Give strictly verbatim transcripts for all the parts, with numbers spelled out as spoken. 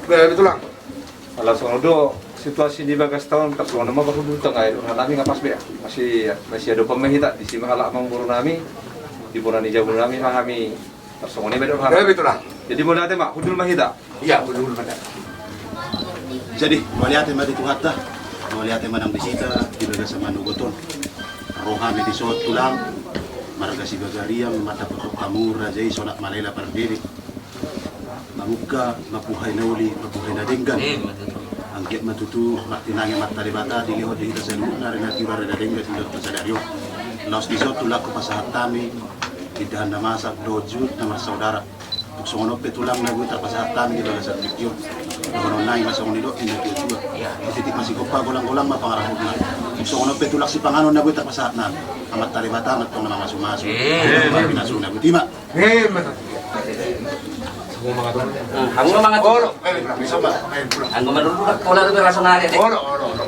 Be, be tulang. Ala songon on do situasi di bagas taon, tarsongon on ma parhundulta, nga i do roha nami, nga pas be. Masih, masih adopon ma hita, disi ma halak amangboru nami, di bona ni jabu nami ma hami, tarsongon i ma i do roha nami. Be, be tulang. Jadi mauliate ma, hundul ma hita. Iya, hundul ma hita. Jadi mauliate ma di Tuhanta, mauliate ma nang disi hita di bagasan manogot on. Ro hami dison tulang, marga Sibagariang, mandapothon hamu raja i sonang malela parbebe. Mamungka mambuhai na uli, mambuhai na denggan. Anggiat ma tutu martinangi Amanta Debata dilehon di hita saluhutna ari na tiur ari na denggan di sadari on. Laos dison tulang hupasahat hami indahan na masak dohot juhut na marsaudara. Tung songon on pe tulang na boi tarpasahat hami di bagasan tingki on. Dohonon nai ma songon nidok ni na tuatua: Sititi ma sigompa, golang-golang ma pangarahutna. Tung songon on pe tulang sipanganon na boi tarpasahat nami. Amanta Debata ma antong na mamasumasu, pinasuna. Botima. Hamu ma mangan. Olo, eh, bisa, Pak. Eh, pulang. Anggo manurut pola tu berasa nari. Olo, olo, olo.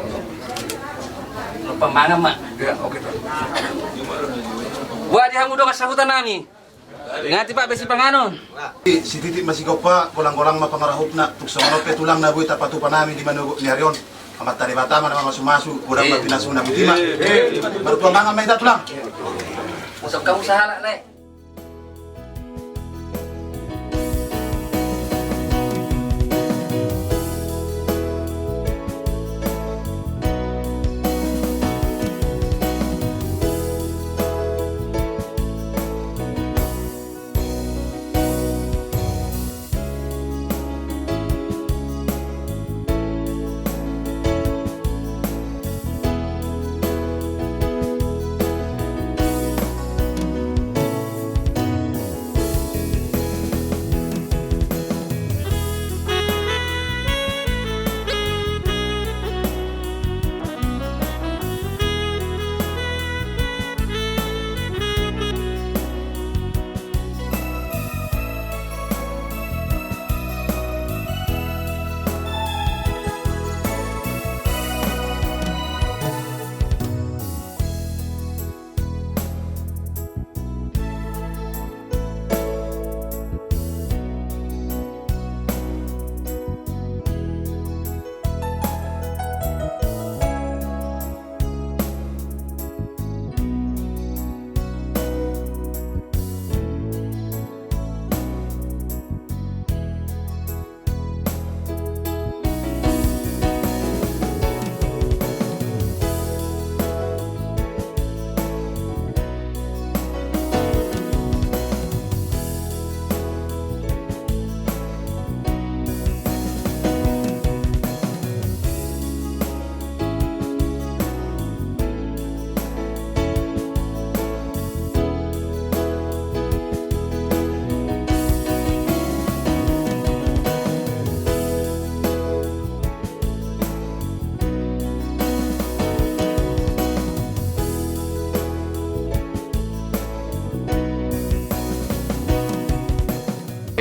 Lupa mangan ma. Ya, oke, Pak. Buat di hamu dongan sahuta nami. Ngati, Pak, be sipanganon. Sititi ma sigompa, golang-golang ma pangarahutna. Tung songon on pe tulang na boi tarpatupa nami di manogot ni ari on. Amanta Debata ma na mamasumasu, godang ma pinasuna. Botima. Martua mangan ma hita tulang. Usap kamu sahalak, Lek.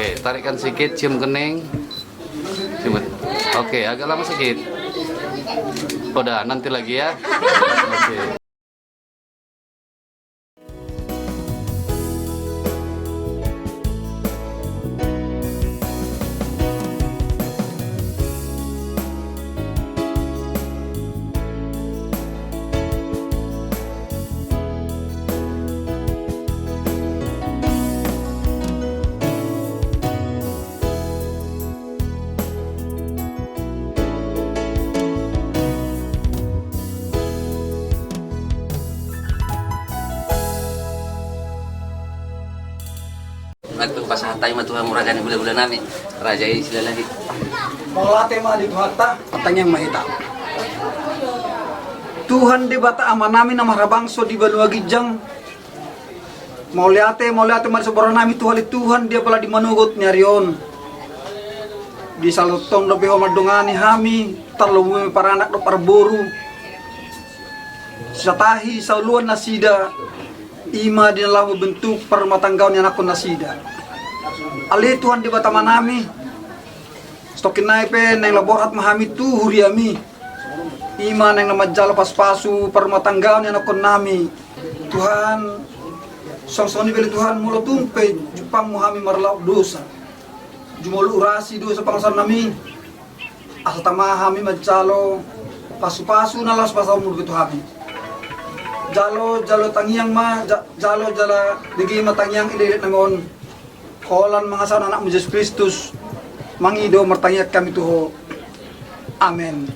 Oke, tarikkan sikit, cium kening. Cium. Oke, agak lama sikit. Udah, nanti lagi ya. Oke. Pasahat hami ma tu hamu raja ni hulahula nami, raja i Silalahi. Mauliate ma di Tuhanta. Martangiang ma hita. Tuhan Debata Ama nami na marhabangsa di banua ginjang, mauliate, mauliate ma di so borhat nami tu ale Tuhan di apala di manogot ni ari on. Di sala tong dope Ho mandongani hami, tarlumobi paranak dohot parboru. Satahi saoloan nasida, i ma di na laho mambentuk parrumatanggaon ni anakkon nasida. Ale Tuhan Debata Ama nami, satongkin nai pe naeng laho borhat ma hami tu huriami. I ma naeng laho manjalo pasupasu parrumatanggaon ni anakkon nami. Tuhan, songon i pe ale Tuhan, molo tung pe jumpangmu hami marlaok dosa, Jumolo urasi dosa pangusaon nami, asa tama hami manjalo pasu-pasu na laos pasahat muna tu hami. Jalo, jalo tangiang ma, ja-, jalo jala dege ma tangiang i di leleng nami on. Holan mangasahon anakmu Jesus Kristus, mangido martangiang hami tu ho. Amen.